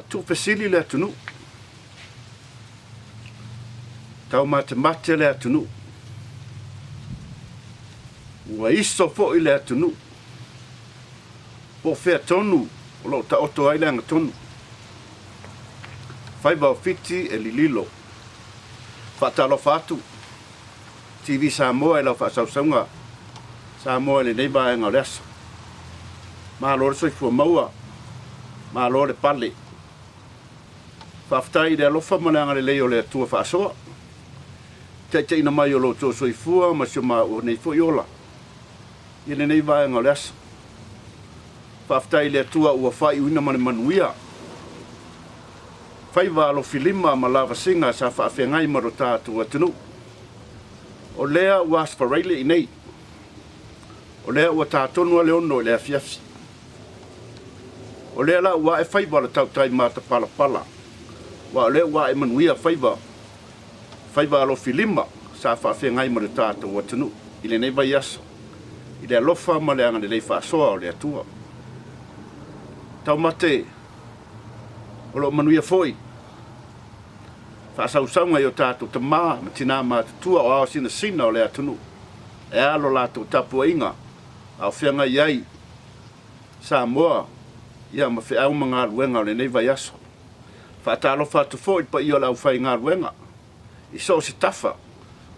tuufesili le atunuu, taumatemate le atunuu, ua iso foi le atunuu, po o fea tonu o lo o taoto ai le agatonu. Faiva o Fiti e lililo. Faatalofa atu TV Samoa i lau faasausauga Samoa i lenei vaega o le aso. Malo le soifua maua, malo le pale. Faafetai i le alofa ma le agalelei o le Atua faasoa, taitaiina mai o lo outou soifua ma si o maua nei foi ola i lenei vaega o le aso. Faafetai i le Atua ua faaiuina ma le manuia faiva alofilima ma lavasiga sa faafeagai ma lo tatou atunuu. O lea ua asfaraile i nei. O lea ua tā tonu a le 6 i le afiafi. O lea la ua ae faiva o le tautai matapalapala, aua o lea ua ae manuia faiva, faiva alofilima sa faafeagai ma le tatou atunuu i lenei vaiaso, i le alofa ma le agalelei faasoa o le Atua. Taumate, o lo o manuia foi faasausauga i o tatou tama ma tina matutua o ao sinasina o le atunuu e a lo latou tapuaiga a o feagai ai Samoa ia ma feau ma galuega o lenei vaiaso. Faatalofa atu foi i le paia o le aufaigaluega i so o se tafa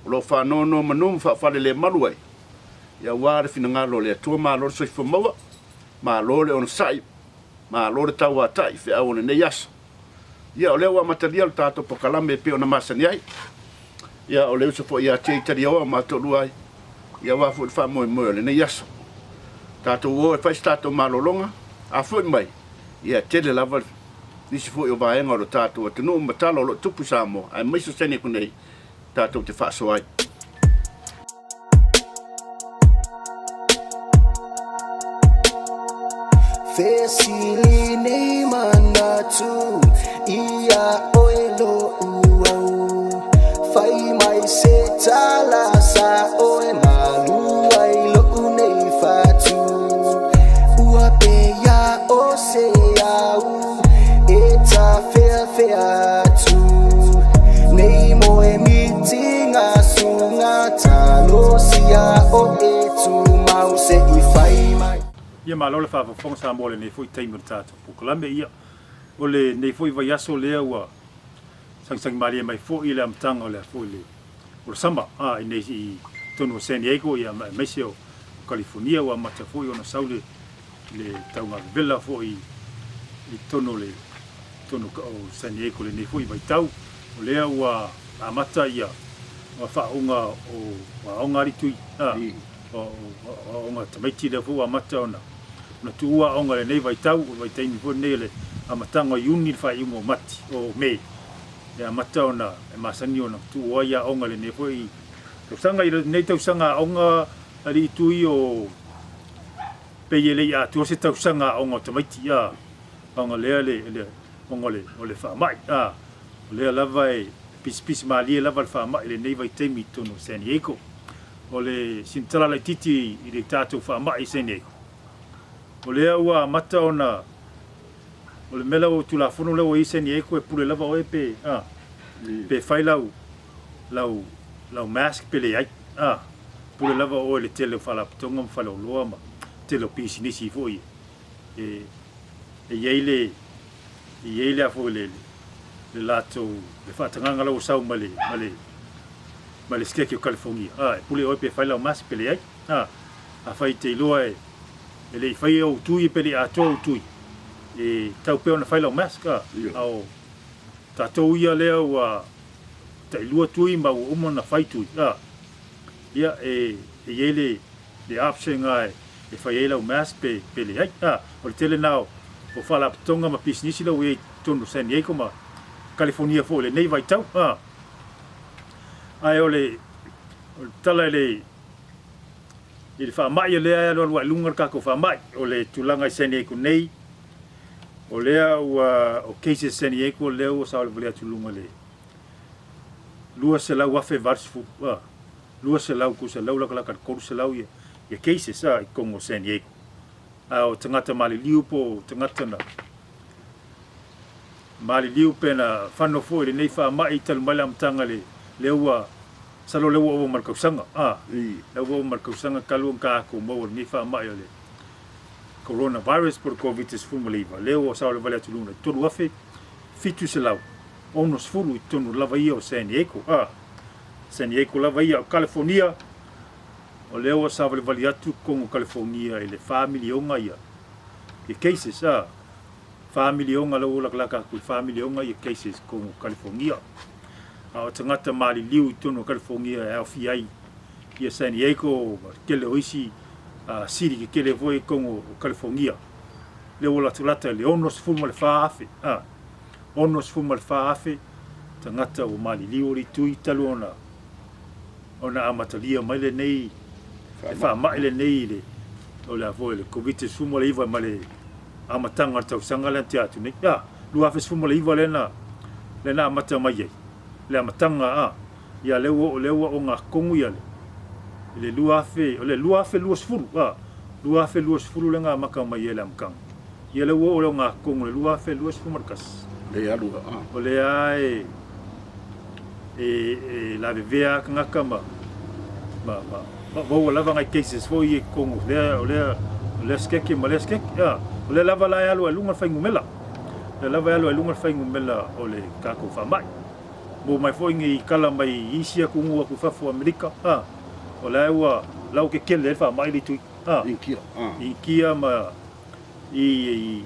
o lo o faanonomanu ma faafalelemalu ai aua le finagalo o le Atua. Malo le soifua maua, malo le onosai, malo le tauatai i feau o lenei aso. Ia, o lea ua amatalia le tatou polokalame e pei ona masani ai. Ia, o le uso foi ia Jay Talioa ma toalua ai, ia aua foi le faamoemoe o lenei aso. Tatou o e fai se tatou malologa, a foi mai, ia e tele lava nisi foi o vaega o le tatou atunuu ma tala o lo o tupu i Samoa, aemaise o Seneku nei, tatou te faasoa ai. Fesili nei manatu ia oe lo'u au Fai mai se tala sa oe malu ai lo'u nei fatu Ua pei o se au e tafeafea atu Nei moe miti ngasunga talosia o e tumau se i fai mai. Ia malo le faafofoga Samoa i lenei foi taimi o le tatou polokalame. Ia, o lenei foi vaiaso lea ua sagisagi malie mai foi le amataga o le foi le o le sama a i nei i totonu o San Diego ia aemaise o Kalifonia ua amata foi ona sau le le tauga vevela foi i totonu o le totonu o San Diego i lenei foi vaitau. O lea ua amata ia faauuga o aoga alii tui, o aoga tamaiti lea foi ua amata ona tuua aoga i lenei vaitau, o le vaitaimi foi lenei o le amataga o Iuni le faaiuga o Mati, o Me, e amata ona e masani ona tuua ai aoga i lenei foi tausaga. I lenei tausaga aoga alii tui o pei e le i atoa se tausaga aoga o tamaiti, ona lea le ona o le faamai. O lea lava e pisipisi malie lava le faamai i lenei vaitaimi i totonu o San Diego. O le sina tala laitiiti i le tatou faamai i San Diego, o lea ua amata ona, o le mea lea ua Tulafono lea ua i ai San Diego e pule lava oe pe, a, pe fai lau, lau, lau mask pe leai, a, pule lava oe i le tele o faalapotopotoga ma faleoloa ma tele o pisinisi foi e, e i ai le, e i ai le a foi le, le latou, le faatagaga la ua sau mai le, mai le, mai le Siteti o Kalifonia, a, e pule oe pe fai lau mask pe leai. A, afai e te iloa e, e le i faia ou tui pe le i atoa ou tui, e tatau pea ona fai lau mask, a, a o tatou ia lea ua tailua tui ma ua uma ona fai tui, a, ia, e, e i ai le, le option a e, e fai ai lau mask pe, pe leai. A, o le tele na o, o faalapotopotoga ma pisinisi la ua i ai i totonu o San Diego ma Kalifonia foi i lenei vaitau. A, ae o le, o le tala i le, i le faamai o lea e alualu ae i luga le tatou faamai. O le tulaga i San Diego nei, o lea ua, o cases San Diego lea ua savalivali atu i luga i le 200,080, a, 200 tusa lau latalata i le 300 ia cases a i totonu o San Diego. A o tagata maliliu po o tagata na Maliliu pe na fano foi i lenei faamai talu mai le amataga le lea ua masalo lea ua ova ma le tausaga a lea ua ova ma le tausaga talu ona tatou maua i lenei faamai o le coronavirus po o le Koviti-19 lea ua savalivali atu i luga i 3,760 i totonu lava ia o San Diego a San Diego lava ia o California o lea ua savalivali atu totonu o California i le 4 miliona ia cases a 4 miliona la ua latalata atu i 4 miliona ia cases i totonu o California. A o tagata maliliu i totonu o California e aofia ai ia San Diego ma le tele o isi city tetele foi i totonu o California, lea ua latalata i le 64,000, 64,000 tagata ua maliliu o le itu talu ona ona amatalia mai lenei le faamai lenei i le o le a foi le Koviti-19 ma le amataga o le tausaga lea na tea atu nei. Ia, 2019 lea na, lea na amata mai ai, le amataga a, ia lea ua, lea ua ogatotonu ia le, i le 2000, o le 2020, a, 2020 lea na amata mai ai le amataga. Ia lea ua oo le ogatotonu i le 2021. Lea alu a. O lea e, e, e lavevea lava tagata ma, ma, ma, Maua lava nai cases foi ia i totonu o lea, o lea, o lea sikeke ma lea sikeke. A, o lea lava la e alu ai i luga le fuainumera. O lea lava e alu ai i luga le fuainumera o le tatou faamai. Maua mai foi ni tala mai isi atunuu atu i fafo o Amerika, a, o la e ua lautetele ai le faamai le itu, a. Inikia, a. Inikia ma i, i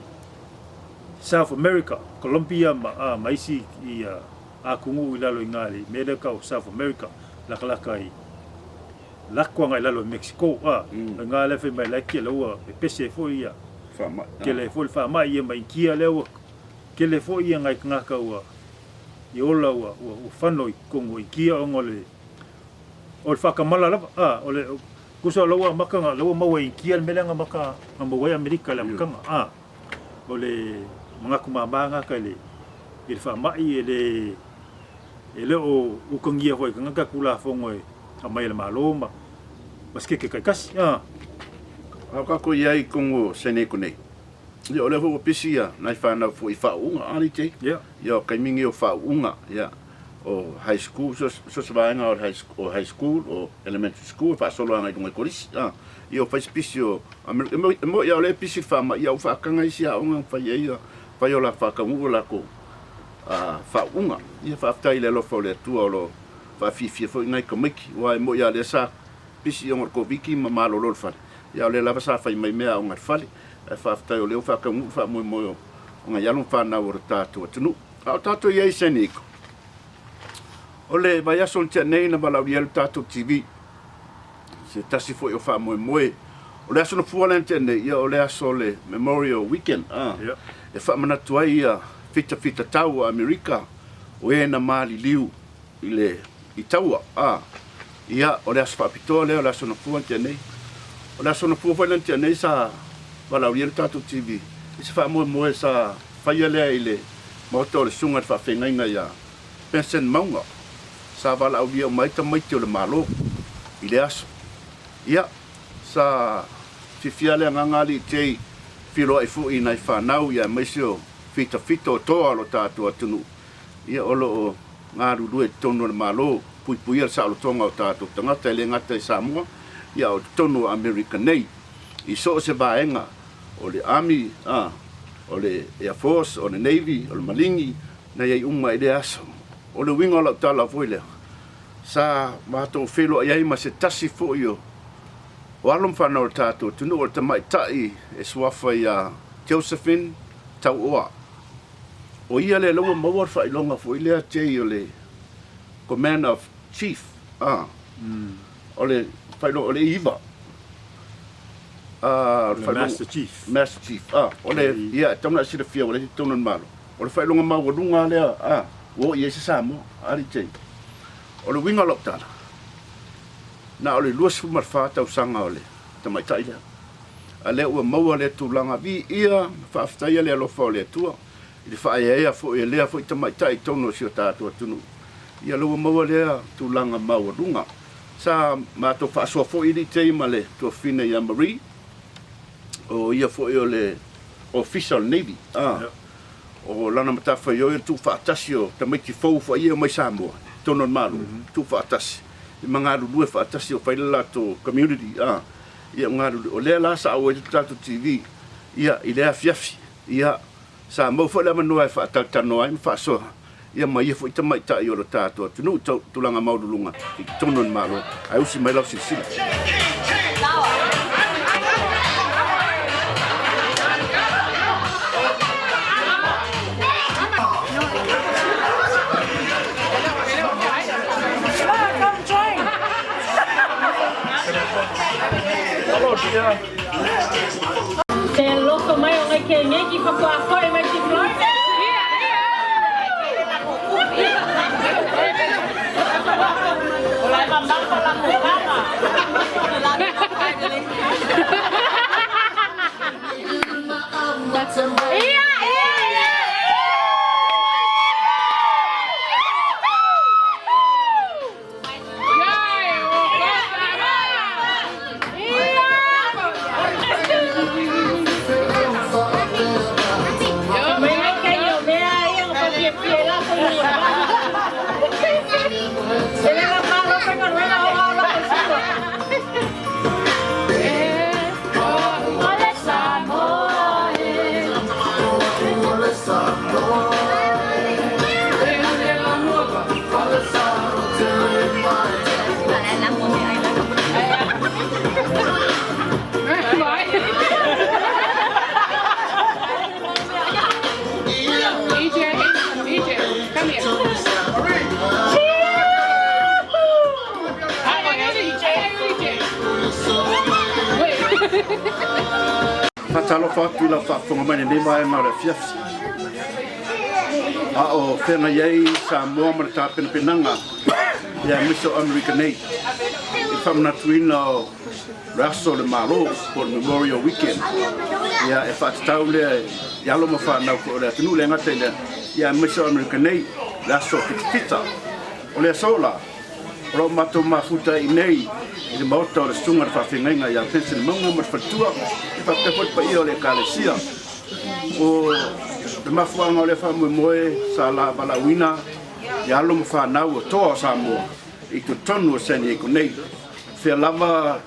South America, Colombia ma, a, ma isi i, a, atunuu i lalo i ina i le mea lea e tau o South America, lakalaka i lako agai i lalo i Mexico, a, o ina lea fai mai la e kele ua pepese ai foi ia, Faamai, kele ai foi le faamai ia ma Inikia lea ua kele foi ia nai tagata ua i ola ua, ua, ua fano i totonu o Inikia ona o le, o le faatamala lava, a, o le, tusa o la ua amata na, la ua maua e Inikia le mea lea na amata na maua ai Amerika i le amataga, a, o le manatu mama gata i le, i le faamai e le e le o utagia foi e tagata Tulafono e aumai e le Malo ma ma sikeke taitasi. A o kākou i ai i totonu o Seneko nei, ia o lea foi ua pisi ia nai fanau foi i faauuga, a Lite? Ia. Ia o taimi nei o faauuga, ia o high school, so, so se vaega o high, o high school, o elementary school, e faasolo agai i luga i kolisi, a. Ia o fai se pisi o Amerika, e moi lava o lea e pisi le faamai, ia ua faataga isi aoga na fai ai ia fai o la faataunuu o latou faauuga. Ia faafetai i le alofa o le Atua o lo o faafiafia foi nai tamaiti, aua e moi lava o lea sa pisi ona o le Koviti ma malolo le fale, ia a o lea lava sa fai mai mea aoga i le fale. Ae faafetai o lea ua faataunuu le faamoemoe o nai alo ma fanau o le tatou atunuu. A o tatou i ai i San Diego, o le vaiaso na tea nei na valaaulia ai le tatou TV, se tasi foi o faamoemoe. O le Aso Gafua lea na tea nei, ia o le aso o le Memorial Weekend, a, e faamanatu ai ia fitafitatau o Amerika o e na maliliu i le i taua, a. Ia, o le aso faapitoa lea o le Aso Gafua na tea nei. O le Aso Gafua foi lea na tea nei sa valaaulia le tatou TV i se faamoemoe sa faia lea i le Maota o le Susuga i le Faafeagaiga ia Benson Mauga. Sa valaaulia uma ai tamaiti o le Malo i le aso. Ia, sa fiafia le agaga Alii Jay feiloai foi i nai fanau ia aemaise o fitafita o toa o lo tatou atunuu ia o lo o galulue i totonu o le Malo, puipuia le saolotoga o tatou tagata e le gata i Samoa ia a o totonu o Amerika nei i so o se vaega o le Army, a, o le Air Force, o le Navy, o le Maligi, na i ai uma i lea aso. O le uiga o lau tala foi lea, sa matou feiloai ai ma se tasi foi o alo ma fanau o le tatou atunuu, o le tamaitai e suafa ia Josephine Tauoa. O ia lea la ua maua le faailoga foi lea Jay o le Commander of Chief, a, o le faailoga o le E9. A, o le faailoga, Master Chief. Master Chief, a, o le, ia, e tatau ona e silafia ua leai se totonu o le Malo. O le faailoga maualuga lea a ua oo i ai se Samoa, a Ritei. O le uiga o lau tala, na o le 24 tausaga o le tamaitai lea, a lea ua maua lea tulaga, viia ma faafetaia le alofa o le Atua i le faaeaea foi e lea foi tamaitai i totonu o si o tatou atunuu. Ia lea ua maua lea tulaga maualuga. Sa matou faasoa foi Ritei ma le tuafafine ia Marie, o ia foi o le Ofisa o le Navy, a. O lana matafaioi o le tuufaatasi o tamaiti fou foi ia e omai Samoa i totonu o le Malo, tuufaatasi ma galulue faatasi o fai le latou community a, ia o galulue. O lea la sa auai ai le tatou TV ia i lea afiafi, ia sa maua foi le avanoa e faatalatalanoa ai ma faasoa ia ma ia foi tamaitai o lo tatou atunuu i tulaga maualuluga i totonu o le Malo, ae usi mai lau silasila. Te loko mai o ngai keneki whakuakoe mai ki Florida. Ia, ia, ia! Faatalofa atu i lau faafofoga mai i lenei vaega o le afiafi. A o feagai ai Samoa ma le tapenapenaga ia aemaise o Amerika nei i le faamanatuina o le aso o le Malo po o le Memorial Weekend. Ia e faatatau lea i alo ma fanau foi o le atunuu, le gata i lea, ia aemaise o Amerika nei, le aso fitafita. O le aso la, o lo o matou mafuta i inei i le maota o le Susuga i le Faafeagaiga ia Benson Mauga ma le faletua, e faapea foi le paia o le Ekalesia. O le mafuaaga o lea faamoemoe sa valaauina i alo ma fanau o toa o Samoa i totonu o San Diego nei. Fea lava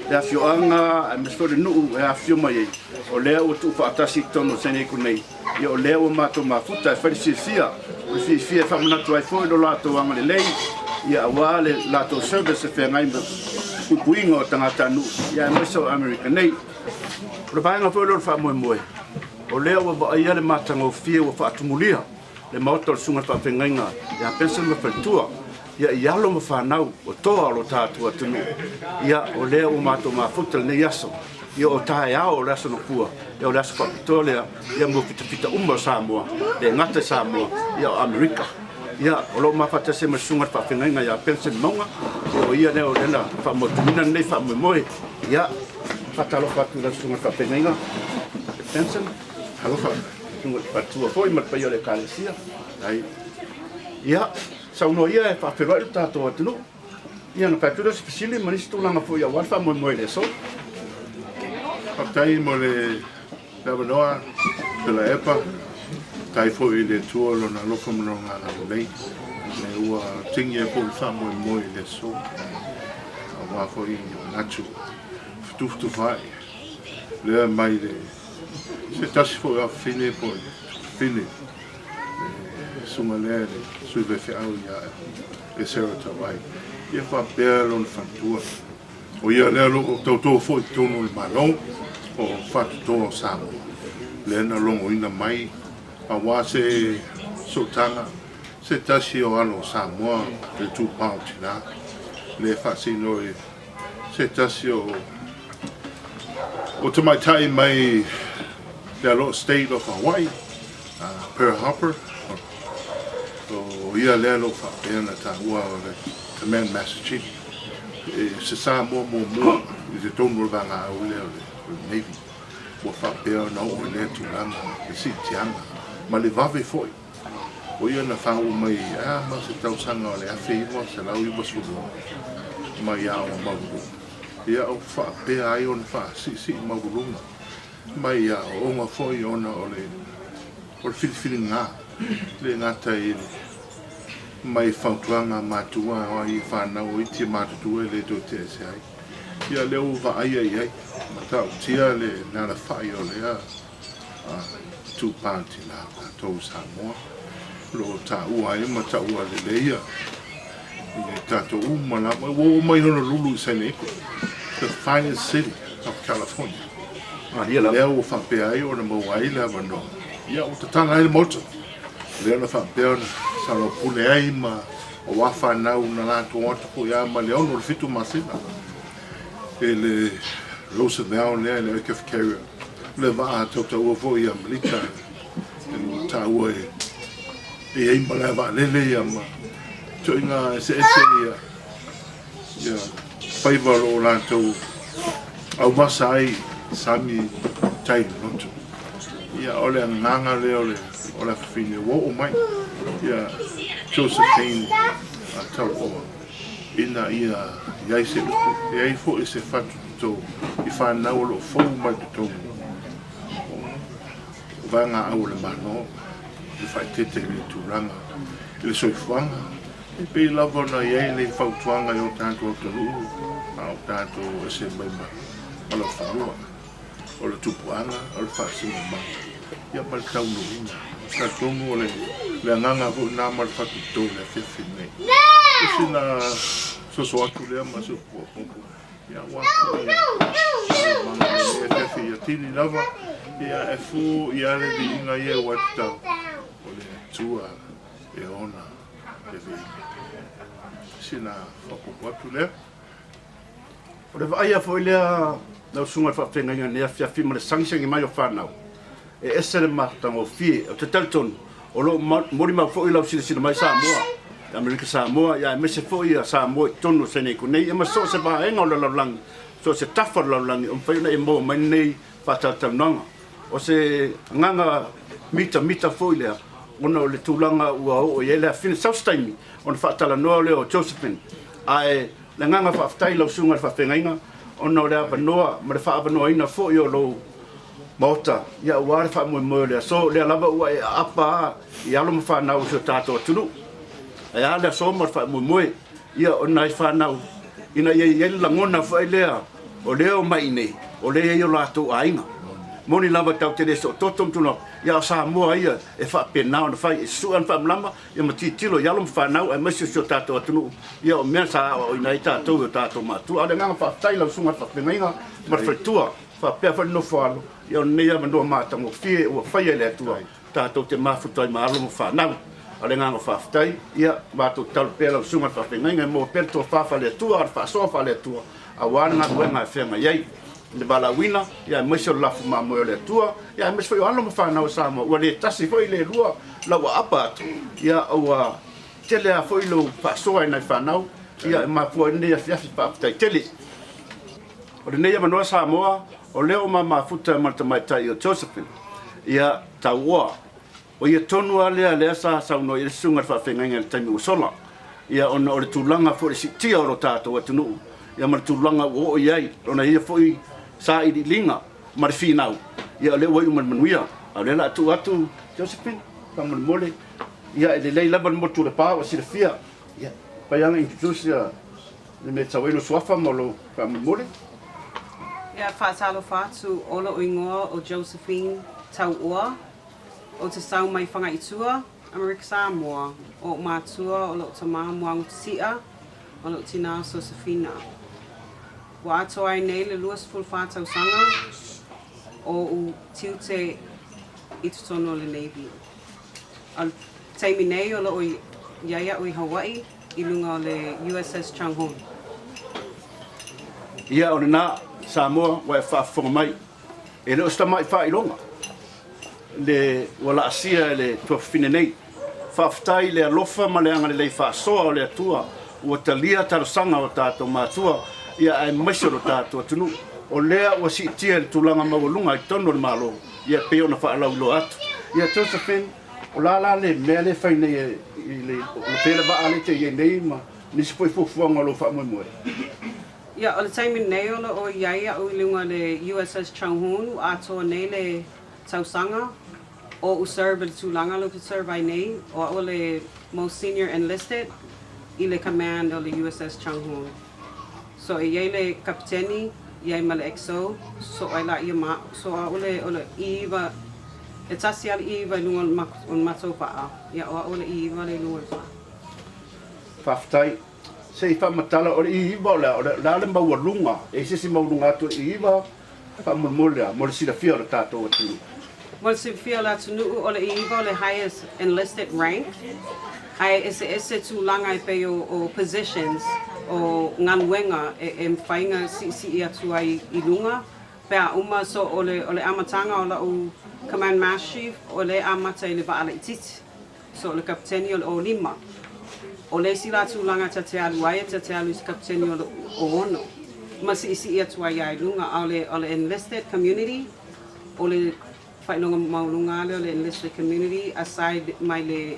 le afioaga aemaise foi le nuu e afifio mai ai, o lea ua tuufaatasi i totonu o San Diego nei, ia o lea ua matou mafuta e fai le silafia, o le fiafia e faamanatu ai foi lo latou agalelei, ia aua le latou service e feagai ma puipuiga o tagatanuu, ia aemaise o Amerika nei. O le vaega foi lea o le faamoemoe, o lea ua vaaia le matagofie ua faatumulia le maota o le Susuga i le Faafeagaiga ia Benson ma Faletua, ia i alo ma fanau o toa o lo tatou atunuu, ia o lea ua matou mafuta lenei aso, ia o taeao o le aso Nofua, ia o le aso faapitoa lea, ia mo fitafita uma o Samoa, le gata i Samoa, ia o Amerika. Ia, o lo o mafaatasi ai ma le Susuga i le Faafeagaiga ia Benson Mauga, ia o ia lea o lea na faamautuina lenei faamoemoe. Ia, faatalofa atu i lau Susuga i le Faafeagaiga Benson, alofa Susuga i le Faletua foi ma le paia o le Ekalesia. Ai. Ia, saunoa ia e faafeiloai lo tatou atunuu. Ia, ona fai atu lea o se fesili ma nisi tulaga foi aua le faamoemoe i le aso. Faafetai mo le avanoa Tuilaepa, faafetai foi i le Atua Lona alofa ma Lona agalelei, lea ua tini ai foi le faamoemoe i le aso, aua foi manatu fetufutufuai lea mai le se tasi foi o afafine po o le fafine le susuga lea le sui faifeau ia Esera Tauai, ia faapea lona faletua. O ia lea o lo o tauto foi i totonu o le Malo o Faatotoa o Samoa, lea na logoina mai aua se sootaga se tasi o alo o Samoa i le itupa o tina, lea e faasino e se tasi o tamaitai mai le aloa State of Hawaii, Pearl Harbor, o ia lea o lo o faapea ona taua o le Command Master Chief, se Samoa muamua i totonu o le vagaau lea o le Navy, ua faapea ona oo i lea tulaga, le siitiaga ma le vave foi. O ia na faauu mai a ma se tausaga o le 1996 mai aoga maualuluga, ia o faapea ai ona faasiisii maualuluga mai aoaoga foi ona o le. O le filifiliga le gata i le mai fautuaga a matua o ai fanau o iti matutua e le toe tea ese ai. Ia lea ua vaaia i ai, matautia le alafai o lea itupa o tina o tatou i Samoa, o lo o taua ai ma taua lelei ia i tatou uma lava. Ua oo mai Honolulu i San Diego, the finest city of California. Lea ua faapea ai ona maua ai le avanoa, ia ua tatala ai le maota. Lea na faapea ona soalaupule ai ma aua fanau na latou atu foi lava mai le 6 i le 7 masina i le Roosevelt lea i le aircraft carrier. O le vaa tautaua foi i Amerika e taua e i ai malae vaalele ia ma ituaiga eseese ia ia faiva o lo o latou auvasa ai sami tai loloto. Ia o le agaga lea o le o le afafine ua oo mai ia Josephine Tauoa ina ia i ai se upu, e i ai foi se fatu toto i fanau o lo o fou mai totonu o vaega au o le Malo, le faaeteete i le tulaga i le soifuaga. E pei lava ona i ai le fautuaga i o tatou atunuu a o tatou ese mai ma laufanua, o le tupuaga, o le faasinomaga, ia ma le taunuuina. Talitonu o le agaga foi lena ma le fatuto i le afiafi lenei. O sina soso atu lea ma se upu faaopoopo, ia aua foi le afiafi ia tini lava, ia e foia le viiga ia ua tatau o le Atua e ona le viiga. Sina faaopoopo atu lea. O le vaaia foi lea lau susuga i le faafeagaiga i lenei afiafi ma le sagisagi mai o fanau, e ese le matagofie. Ou te talitonu o lo o molimau foi lau silasila mai Samoa, i Amerika Samoa, ia aemaise foi ia Samoa i totonu o Saina nei, ia ma so o se vaega o le lalolagi, so o se tafa o le lalolagi, o mafai ona e maua mai lenei faatalatalanoaga. O se agaga mitamita foi lea ona o le tulaga ua oo i ai le afine. Sau se taimi ona faatalanoa lea o Josephine, ae le agaga faafetai i lau susuga i le faafeagaiga ona o le avanoa ma le faaavanoaina foi o lou Maota, ia aua le faamoemoe o le aso, o lea lava ua e aapa a i alo ma fanau o si o tatou atunuu. Ae a le aso ma le faamoemoe, ia o nai fanau ina ia i ai le lagona foi lea o lea e omai i inei, o lea e i ai o latou aiga. Moni lava tatou te le soototo ma tulaga, ia a o Samoa ia e faapena ona fai, e susue ana faamalama ia ma tilotilo i alo ma fanau aemaise o si o tatou atunuu, ia o mea sa aoaoina ai tatou e o tatou matua. A o le agaga faafetai i lau susuga i le faafeagaiga ma le faletua, faapea foi le nofo alo, ia o lenei avanoa matagofie ua faia e le Atua tatou te mafuta ai ma alo ma fanau. A o le agaga faafetai, ia matou tatalo pea lau susuga i le faafeagaiga e maua pea le tofa faale-Atua a o le faasoa faale-Atua aua le galuega e feagai ai i le valaauina, ia aemaise o le lafu mamoe o le Atua, ia aemaise foi o alo ma fanau a Samoa ua le tasi foi le lua lau aapa atu, ia ua tele lava foi lou faasoa i nai fanau, ia e mafua ai lenei afiafi. Faafetai tele. O lenei avanoa Samoa, o lea ua ma mafuta ma le tamaitai o Josephine, ia Tauoa. O ia tonu lava lea lea sa saunoa i ai le susuga i le faafeagaiga i le taimi ua sola, ia ona o le tulaga foi o le siitia o lo tatou atunuu, ia ma le tulaga ua oo i ai ona ia foi sailiiliga ma le finau, ia o lea ua iu ma le manuia. A o lea o le a tuu atu Josephine, faamolemole, ia e lelei lava le motu o Lepa ua silafia, ia, mafai lava ona introduce ia Le mea e tatau ai lou suafa ma lou faamolemole. Ia, faatalofa atu, o lou igoa o Josephine Tauoa, ou te sau mai Fagaitua, Amerika Samoa. O ou matua o lou tamā Muagutitia ma lou tinā Sosefina. Ua atoa ai nei le 24 tausaga o ou tiute i totonu o le Navy. A o le taimi nei o lo o i ai a'u i Hawaii i luga o le USS Chung Hon. Ia, o lena, Samoa, ua e faafofoga mai, e le o se tamai faailoga le ua laasia e le tuafafine nei. Faafetai i le alofa ma le agalelei faasoa o le Atua ua talia talosaga a o tatou matua, ia aemaise o lo tatou atunuu. O lea ua siitia i le tulaga maualuga i totonu o le Malo, ia e pei ona faalauiloa atu. Ia Josephine, o la la le mea lea e fai nei i le, o le pea le vaa lea e te i ai nei ma nisi foi fuafuaga o lou faamoemoe? Ia, o le taimi nei o lo o i ai a'u i luga o le USS Chung Hoon, ua atoa nei le tausaga. Oʻu serve i le tulaga lea ou te serve ai nei, o a'u o le most senior enlisted i le command o le USS Chung-Hoon. So e i ai le Kapiteni, i ai ma le XO, sosoo ai laia ma a'u. So o a'u le o le E9, e tasi lava le E9 i luga o le matou vaa, ia o a'u o le E9 lea i luga o le vaa. Faafetai. Se i faamatala, o le E9 o le a? O le a le maualuga? E i ai se isi maualuga atu o le E9? Faamolemole a, mo le silafia o le tatou atunuu. Mo le silafia o le atunuu, o le E9 o le highest enlisted rank, ae eseese tulaga e pei o positions, o galuega e mafai ona siisii atu ai i luga pe a uma. So o le amataga o lau Command Master Chief, o lea e amata i le vaa laitiiti. So o le Kapiteni o le O5. O le isi la tulaga ta te alu ai, ta te alu i se Kapiteni o le O6 ma siisii atu ai lava i luga. A o le, o le enlisted community, o le faailoga maualuga lava lea o le enlisted community aside mai le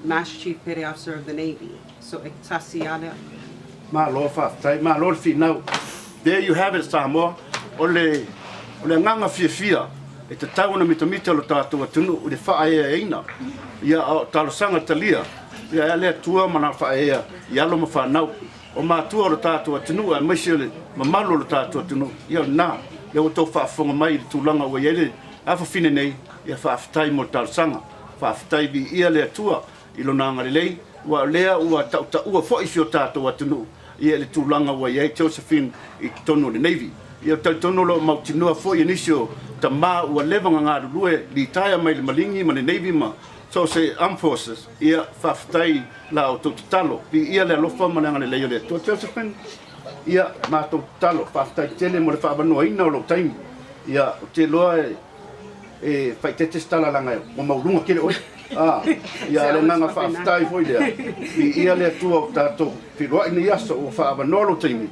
Master Chief Petty Officer of the Navy. So e tasi lava lea. Malo faafetai, malo le finau. There you have it Samoa, o le o le agaga fiafia e tatau ona mitamita lo tatou atunuu i le faaeaeaina ia a o talosaga talia ia e a le Atua ma lana faaeaea i alo ma fanau o matua o lo tatou atunuu aemaise o le mamalu o lo tatou atunuu. Ia o lena, lea ua outou faafofoga mai i le tulaga ua i ai le afafine nei, ia faafetai mo le talosaga. Faafetai viia le Atua i Lona agalelei, aua o lea ua tautaua foi si o tatou atunuu ia i le tulaga ua i ai Josephine i totonu o le Navy. Ia ou te talitonu o lo o mautinoa foi e nisi o tama ua leva ona galulue litaea mai le Maligi ma le Navy ma so o se Armed Forces, ia faafetai la outou tatalo. Viia le alofa ma le agalelei o le Atua. Josephine, ia matou tatalo, faafetai tele mo le faaavanoaina o lou taimi. Ia ou te iloa e. E faaeteete se tala leaga ua maualuga tele oe. A, ia o le agaga faafetai foi lea, viia le Atua ua tatou feiloai lenei aso, ua faaavanoa lou taimi,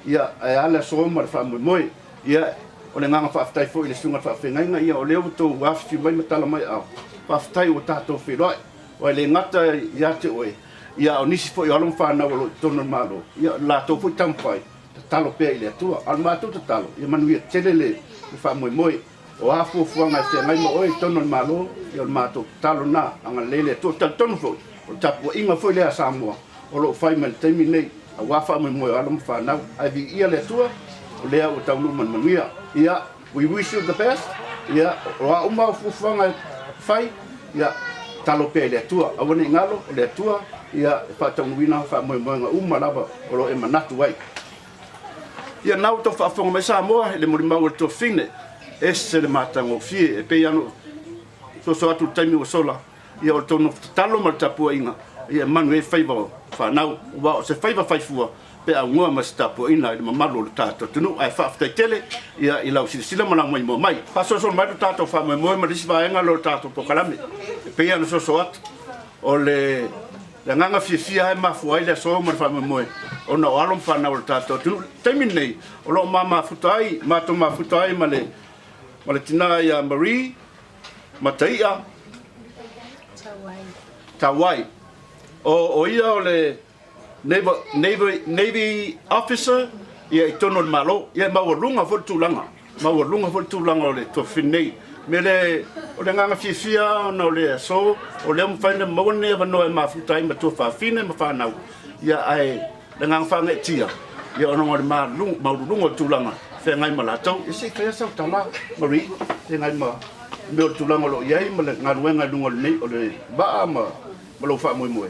ia ae a le aso ma le faamoemoe. Ia o le agaga faafetai foi i le susuga i le faafeagaiga, ia o lea ua outou afifio mai ma tala mai aao, faafetai ua tatou feiloai. Aua e le gata ia te oe, ia a o nisi foi o alo ma fanau o lo o i totonu o le Malo, ia o le latou foi taumafai, tatalo pea i le Atua. A o le matou tatalo, ia manuia tele le faamoemoe. O a fuafuaga e feagai ma oe i totonu o le Malo, ia o le matou tatalo lena, agalelei le Atua. Ou te talitonu foi, o le tapuaiga foi lea a Samoa o lo o fai mai i le taimi lenei, aua faamoemoe o alo ma fanau. Ae viia le Atua, o lea ua taunuu ma le manuia. Ia, we wish you the best, ia, o a uma au fuafuaga e fai, ia, tatalo pea i le Atua. Aua ne i galo, o le Atua, ia, e faataunuuina faamoemoega uma lava o lo o e manatu ai. Ia na ua tau faafofoga mai Samoa i le molimau a le tuafafine, ese le matagofie e pei lava ona soso atu i le taimi ua sola, ia o le tou nofo tatalo ma le tapuaiga, ia e manuia ai faiva o fanau, aua o se faiva faifua pe aunoa ma se tapuaiga i le mamalu o le tatou atunuu. Ae faafetai tele ia i lau silasila ma lau maimoa mai. Faasolosolo mai lo tatou faamoemoe ma le isi vaega lea o le tatou polokalame e pei lava ona soso atu, o le Le agaga fiafia lava e mafua ai le aso ma le faamoemoe ona o alo ma fanau o le tatou atunuu. I le taimi lenei, o lo o ma mafuta ai, matou mafuta ai ma le, ma le tina ia Marie Mataia Tauai. O, o ia o le Navy, Navy, Navy Officer ia i totonu o le Malo. Ia e maualuga foi le tulaga. Maualuga foi le tulaga o le tuafafine nei. O le mea lea, o le agaga fiafia ona o le aso, o lea ua mafai ona maua lenei avanoa e mafuta ai ma tuafafine ma fanau, ia ae le agaga faagaeetia, ia ona o le maualuluga o le tulaga feagai ma latou. Ia se i faia sau tala Marie, feagai ma mea o le tulaga o lo o i ai ma le galuega i luga o lenei, o le vaa ma lou faamoemoe.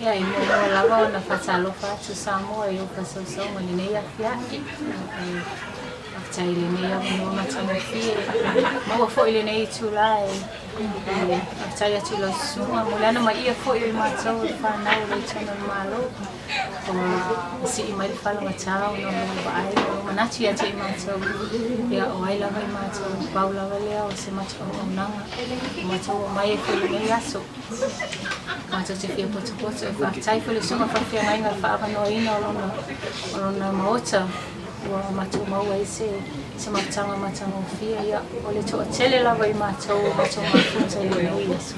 Ia, e muamua lava ona faatalofa atu Samoa i ou faasausauga i lenei afiafi. E faafetai i lenei avanoa matagofie. Maua foi i lenei itula e faafetai atu i lau susuga mo le ana maia foi o i matou o le fanau o le tonu o le Malo. Ua sii mai le falagata ona o lou vaai ma lou manatu ia te i matou. Ia, o ai lava i matou, pau lava lea o se matou auaunaga. Ua matou omai ai foi i lenei aso. Matou te fia potopoto e faafetai foi i le Susuga Faafeagaiga i le faaavanoaina o lona, o lona maota ua matou maua ai se, se mafutaga matagofie. Ia, o le toatele lava i matou o matou mafuta i lenei aso.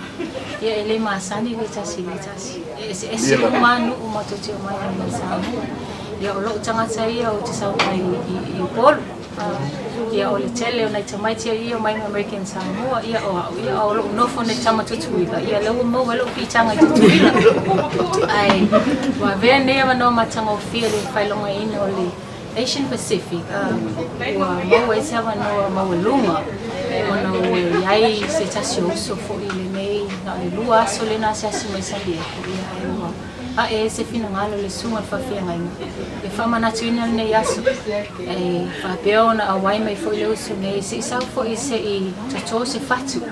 Ia, e le masani le tasi i le tasi. E eseese uma lava nuu matou te omai ai i Samoa. Ia, o lou tagata ia ou te sau mai i, i, i Upolu. Ia o le tele o nai tamaiti ia omai mai American Samoa, ia o a'u, ia o lo'u nofo nei tama Tutuila, ia lea ua maua ai lo'u piitaga i Tutuila. Ae ua avea lenei avanoa matagofie i le faailogaina o le Asian Pacific, ua maua ai se avanoa maualuga ona ua i ai se tasi o uso foi i lenei na o le 2 aso lea na asiasi mai San Diego, ia ae ua ae ai se finagalo i le susuga i le faafeagaiga e faamanatuina lenei aso e faapea ona auai mai foi le uso nei se i sau foi se i toto se fatu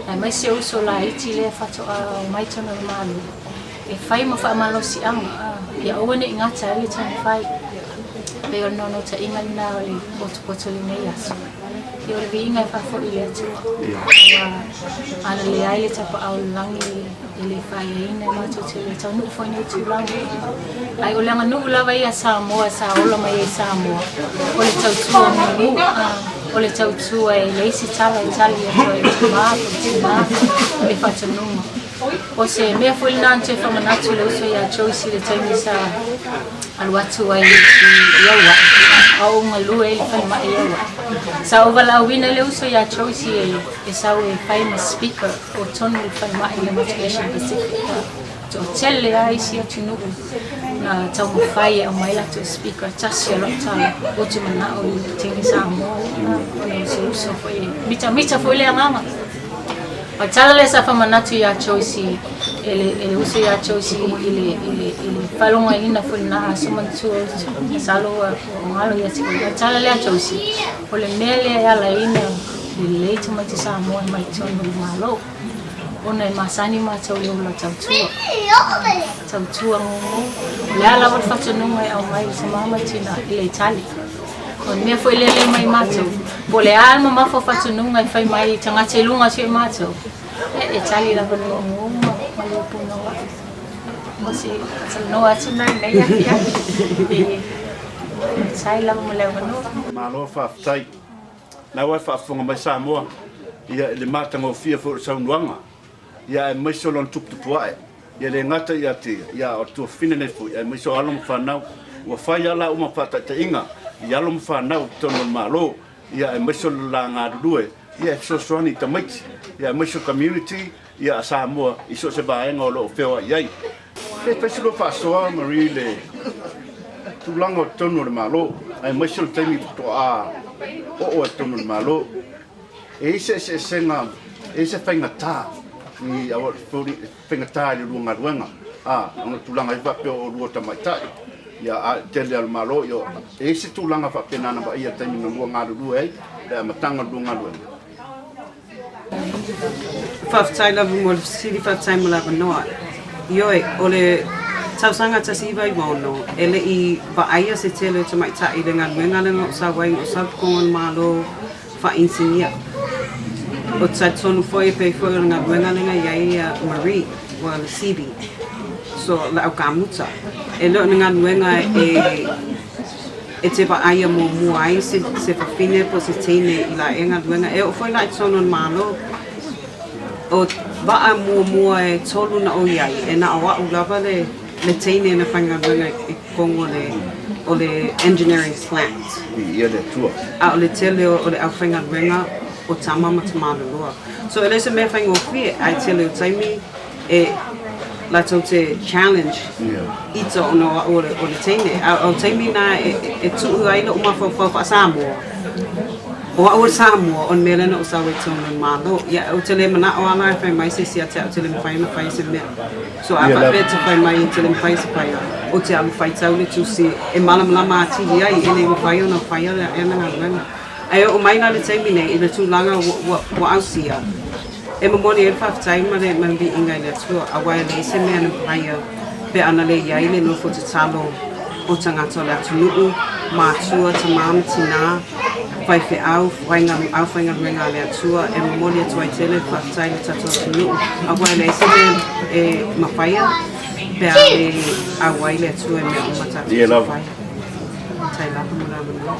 aemaise uso laiti lea faatoa omai tonu o le Malo e fai ma faamalosiaga ia aua ne i gata ai le taumafai. E pei o le naunautaiga lena o le potopoto i lenei aso. Ia o le viiga e faafoi i le Atua. Ua alalea ai le tapaau o le lagi e le faaeaina e matou te le taunuu foi nei tulaga. Ae o le aganuu lava ia a Samoa sa ola mai ai Samoa, o le tautua mumu, o le tautua e leai se tala e tali atu ai i le tama po o le tina le faatonuga. O se mea foi lena na toe faamanatu i le uso ia Joyce i le taimi sa alu atu ai i Aua'i, a o ou galue ai i le falemai i Aua'i. Sa ou valaauina le uso ia Joyce e sau e fai ma speaker o totonu o le falemai i le Motu Asian Pacific. Toatele lava isi atunuu na taumafai e aumai latou speaker, tasi a lau tala, ou te manao i le teine Samoa lea, ona o se uso foi e mitamita foi le agaga. O le tala lea sa faamanatu ia Joyce e le uso ia Joyce i le i le i le faalogoina foi lena aso manatua uso. Masalo ua galo ia te oe. O le tala lea Joyce, o le mea lea e ala ai ona lelei tamaiti Samoa mai totonu o le Malo ona e masani matou i le ola tautua. Tautua gugu. O le a lava le faatonuga e aumai i tama ma tina e le tali. O le mea foi lea lei mai matou, po o le a le mamafa o faatonuga e fai mai i tagata i luga atu i matou, e, e tali lava le gugu ma, ma le punouai. O se talanoa atu lena i lenei afiafi. E, faafetai lava mo le avanoa. Malo faafetai. Na ua e faafofoga mai Samoa ia i le matagofie foi o le saunoaga ia aemaise o lona tuputupuae ia le gata ia te ia, ia a o le tuafafine nei foi aemaise o alo ma fanau ua fai lava la uma faataitaiga i alo ma fanau i totonu o le Malo ia aemaise o le la galulue ia e fesoasoani i tamaiti ia aemaise o community ia a Samoa i so o se vaega o lo o feoai ai. Pe fai se lua faasoa Marie i le tulaga o totonu o le Malo aemaise o le taimi faatoa oo ai i totonu o le Malo. E i ai se eseesega, e i ai se faigata i faigata i le lua galuega, a, ona tulaga ai faapea o oulua tamaitai, ia, a o le tele lava o le Malo, ia, e i ai se tulaga faapena na vaaia i le taimi na lua galulue ai, le amataga o le lua galuega? Faafetai lava mo le fesili, faafetai mo le avanoa. Ioe, o le tausaga 1996, e le i vaaia se tele o tamaitai i le galuega lea na ou sau ai, na ou sau i totonu o le Malo faa-inisinia. Ou te talitonu foi e pei foi o le galuega lea na i ai Marie, ua le Seabee, so le aukamuta. E le o ni galuega e e te vaaia muamua ai se se fafine po o se teine i la ea galuega. E oo foi la i totonu o le Malo, o vaa muamua e tolu na ou i ai, e na o a'u lava le le teine na faigaluega i totonu o le o le engineering plant. Viia le Atua. A o le tele o le aufaigaluega o tama ma tamaloloa. So e le o se mea faigofie, ae tele o taimi e latou te challenge ita ona o a'u o le teine. A o taimi na e tuu ai lo'u mafaufau faa-Samoa, o a'u o le Samoa, o le mea lea na ou sau ai i totonu o le Malo. Ia, ou te le mana'o lava la e fai mai se isi ia te a'u e te le mafai ona fai se mea. So a faapea e te fai mai e te le mafai se faia, ou te alu faitau le tusi e malamalama atili ai, e le mafai ona faia lana galuega. Ae oo mai la le taimi nei i le tulaga ua ausia, e momoli ai le faafetai ma le viiga i le Atua, aua e leai se mea na faia pe ana le i ai le nofo tatalo o tagata o le atunuu, matua, tamā ma tinā, faifeau, aufaigaluega a le Atua, e momoli atu ai tele le faafetai i le tatou atunuu, aua e leai se mea e mafaia pe a le auai le Atua i mea uma tatou te fai. Faafetai lava mo le avanoa.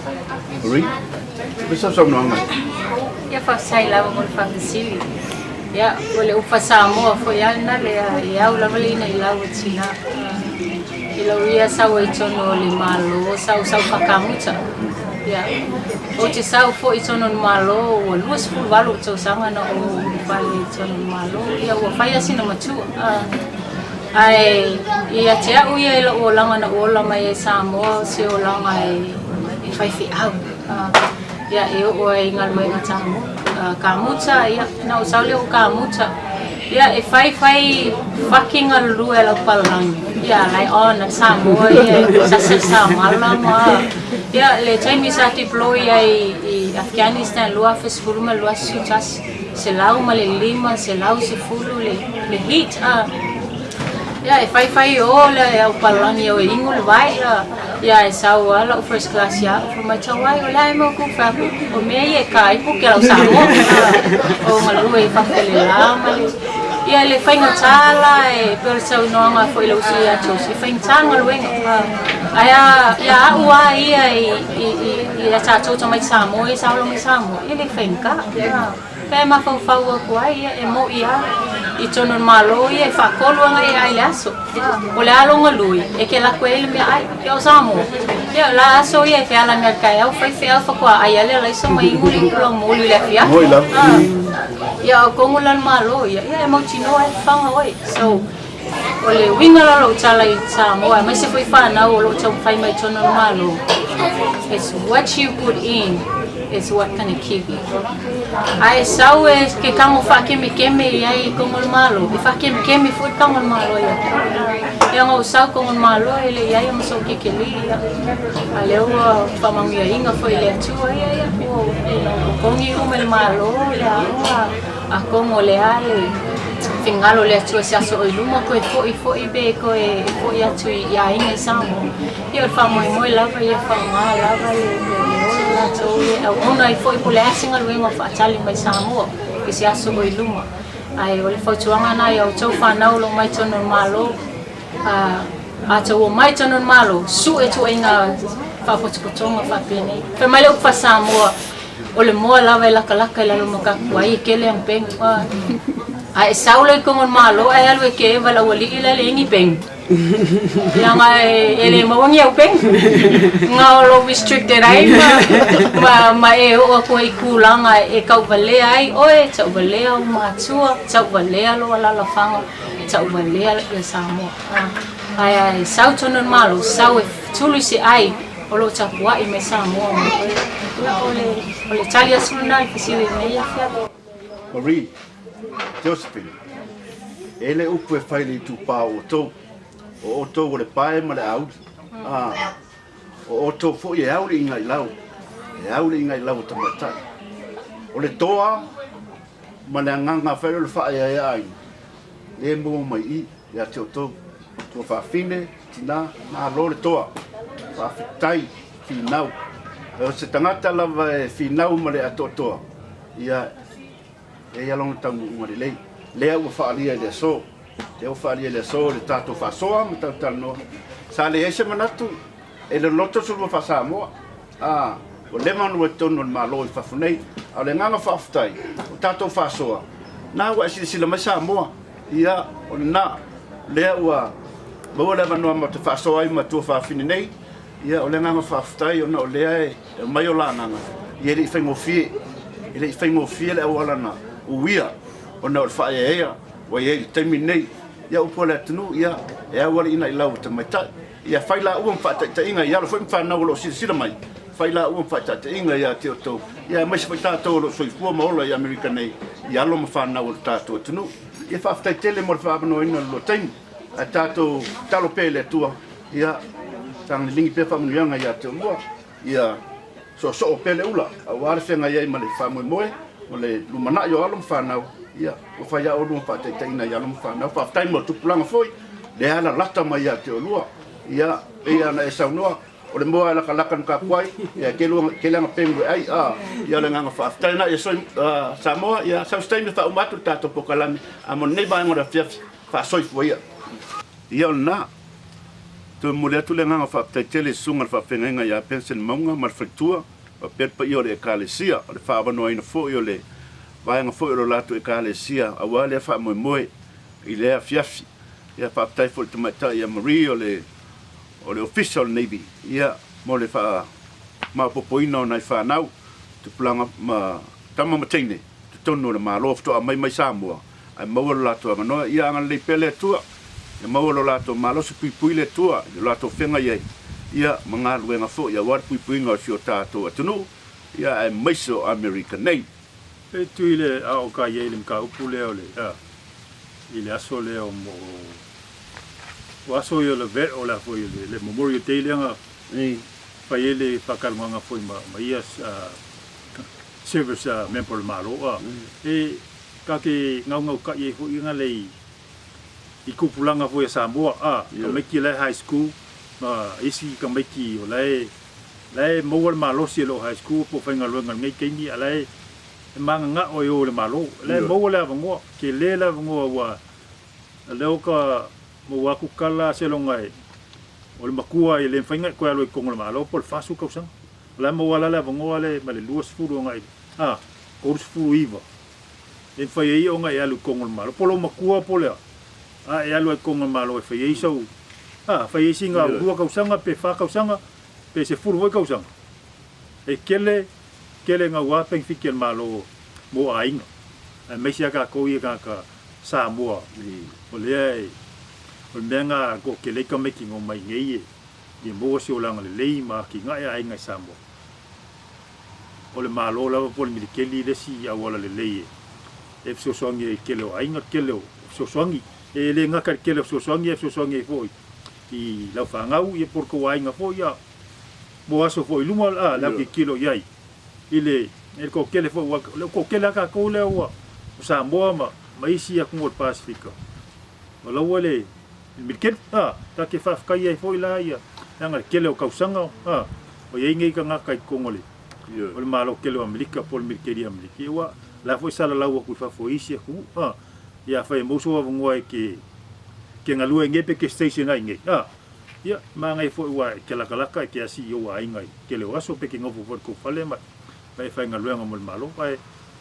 Marie, fai sau saunoaga. Ia faafetai lava mo le faafesili. Ia, o le upu Samoa foi lava lena lea e au lava le ina i lau o tina. I lou ia sau ai totonu o le Malo, sa ou sau faakamuta. Ia, ou te sau foi i totonu o le Malo, ua 28 ou tausaga na ou ulufale i totonu o le Malo, ia ua fai lava sina matua. Ae ia te au ia i lou olaga na ou ola mai ai i Samoa, o se olaga e faifeau. Ia e oo ai i galuega kamuta, ia na ou sau lea o kamuta. Ia e fai fai faki galulue a lau palalagi. Ia like on a Samoa ia sasa samala ma ia le taimi sa deploy ai i Afghanistan 2010 105, 110 le le heat a. Ia e fai fai o le au palalagi o e inu le vai a. Ia e sau a lau first class ia au fai mai tau ai o le a e mau ku fai atu o mea ia e ka ai puke lau Samoa o galue i fafo i le la ma le ia le faigata la e pei o le saunoaga foi le uso ia Josie e faigata le galuega ae a ia au a ia i i i i a tatou tamaiti Samoa ia sa ola mai Samoa e le faigata. Pea e mafaufau atu ai ia, e moʻi lava i totonu o le Malo ia e faatolu ana e ai i le aso. O le a lou galue, e te alu atu ai le meaai. Ia o Samoa, ia o la aso ia e fealani ai i le taeao, fai feau faatoa ai lava le alaisa ma inu le itulau moli i le afiafi. Ia o tonu la le Malo ia, ia e mautinoa ai fafaga oe. So, O le uiga la o lou tala i Samoa, aemaise foi fanau o lo o taumafai mai totonu o le Malo, it's what you put in is what gonna keep you. A e sau e ke kago faakemekeme i ai i kogo o le Malo, e faakemekeme foi le kago o le Malo ia te oe. Ia ona ou sau kogo o le Malo e le i ai ona sou kekeli, ia. A lea ua faamanuiaina foi e le Atua, ia, ia, ua, you know, ua kogi uma e le Malo le aoga, Atonu o le a le finagalo o le Atua i se aso o i luma toe foi foi pe toe foi atu i aiga i Samoa. Ia o le faamoemoe lava ia faaaoga lava le ola latou e auauna ai foi po o le a se galuega o faatali mai Samoa i se aso o i luma. Ae o le fautuaga lena i a outou fanau o lo o mai totonu o le Malo, a outou omai totonu o le Malo, sue ituaiga faapotopotoga faapenei. Fai mai le upu faa-Samoa, O le moa lava e lakalaka i lalo ma kaku ai e kele ana pegu. A e sau loa i kogo o le Malo ae alu e keva le aualii la e leai ni pegu. Leaga e le maua ni au pegu. Na o lou restricted ai ma, ma, ma e oo atu ai i tulaga e tauvalea ai oe, tauvalea ou matua, tauvalea lou alalafaga, tauvalea ia Samoa. Ae a e sau tonu i le Malo, sau e tulu i se ai O lo o tapuai mai Samoa ma oe. Ia, o le, o le tali atu lena i fesili i lenei afiafi. Marie, Josephine, e le upu e fai i le itupa o outou. O outou o le pae ma le auli. A, o outou foi e au le igailau, e au le igailau o tamaitai. O le toa ma le agaga fai o le faaeaeaina, lea e maua mai i i ia te outou. Tuafafine, Tina, malo le toa. Faafetai finau. O se tagata lava e finau ma le atoatoa, ia, e i ai lona taunuuga lelei. Lea ua faaalia i le aso. Lea ua faaalia i le aso i le tatou faasoa ma talatalanoa. Sa leai se manatu e loloto se lua faa-Samoa. A, ua leva ona ua i totonu o le Malo i fafo nei. A o le agaga faafetai, o tatou faasoa, na ua e silasila mai Samoa, ia, o lena, lea ua maua le avanoa matou te faasoa ai ma tuafafine nei, ia, o le agaga faafetai ona o lea e aumai o la agaga, ia e le i faigofie, e le i faigofie le auala na uia ona o le faaeaea ua i ai i le taimi lenei. Ia, upu a le atunuu, ia, e au alii nai lau tamaitai. Ia fai laua ma faataitaiga i alo foi ma fanau o lo o silasila mai, fai laua ma faataitaiga ia te outou, ia aemaise foi tatou o lo o soifua ma ola i Amerika nei, i alo ma fanau o le tatou atunuu. Ia faafetai tele mo le faaavanoaina o le lua taimi, ae tatou tatalo pea i le Atua, ia sagaliligi pea faamanuiaga ia te oulua, ia soosoo pea le ula aua le feagai ai ma le faamoemoe ma le lumanai o alo ma fanau, ia ua fai lava oulua ma faataitaiga i alo ma fanau. Faafetai mo le tupulaga foi lea e lalata mai ia te oulua, ia pei lava ona e saunoa, o le moa e lakalaka na tapuai, ia e tele ana pegu e ai, a, ia o le agaga faafetai lena. Ia Samoa, ia sau se taimi e faauma atu le tatou polokalame, a mo lenei vaega o le afiafi, faasoifua ia. Ia o lena. Toe momoli atu le agaga faafetai tele i Susuga i le Faafeagaiga ia Benson Mauga ma le faletua, faapea le paia o le Ekalesia, o le faaavanoaina foi o le vaega foi o lo latou Ekalesia aua lea faamoemoe i lea afiafi. Ia faafetai foi i le Tamaitai ia Marie o le o le Ofisa o le Navy, ia mo le faa. maopoopoina o nai fanau, tupulaga ma tama ma teine i totonu o le Malo faatoa aumai mai Samoa ae maua lo latou avanoa. Ia agalelei pea le Atua, ia maua lo latou malosi, puipui le Atua i lo latou feagai ai, ia ma galuega foi aua le puipuiga o si o tatou atunuu, ia aemaise o Amerika nei. E tui le ao ka i ai le mataupu lea o le a i le aso lea o mo o aso ia o le ve o le a foi le le Memorial Day lea na fai ai le faakalugaga foi ma ma ia service member o le Malo a e ka ke gaugaukaʻi ai foi na lei i kupulaga foi a Samoa a tamaiti la e high school ma isi tamaiti o la e La e maua le malosi e lou high school po o faigaluega i lenei taimi a la e magagao e o i le Malo. La e maua le avanoa, tele le avanoa ua lea o ka maua atu tala seiloga e o le matua e le mafai ona e toe alu ai i totonu o le Malo po o le 40 tausaga. O la e maua la le avanoa le ma le 20 agai a 39 e mafai ai ona e alu i totonu o le Malo po o lou matua po o le a, a e alu ai i totonu o le Malo e fai ai sau a fai ai sina 2 tausaga pe 4 tausaga pe 10 foi tausaga, e tele, tele gaua penefiti a le Malo mo aiga, aemaise a tatou ia tagata Samoa, o lea e, o le mea na toatele ai tamaiti na omai nei e fia maua se olaga lelei ma atinae aiga i Samoa. O le Malo lava po o le militeli le isi auala lelei e fesoasoani ai i le tele o aiga, le tele o fesoasoani. E le gata i le tele o fesoasoani ae fesoasoani ai foi i lau fanau ia po o le tou aiga foi ia mo aso foi i luma a le autilotilo i ai i le i le toatele foi ua le toatele a tatou lea ua o Samoa ma ma isi atunuu o le Pasefika o la ua le militeli a ta te faafetai ai foi la ia leaga le tele o tausaga a o i ai nei tagata i totonu o le o le Malo tele o Amerika po o le militeli Amerika ia ua la foi salalau atu i fafo i isi atunuu a Ia afai e maua sou avanoa e te te galue ai nei pe te station ai nei, a, ia, manaia foi ua e te latalata e te asi i ou aiga i tele o aso pe te nofo foi i le tou fale ma ma e faigaluega mo le Malo. Ae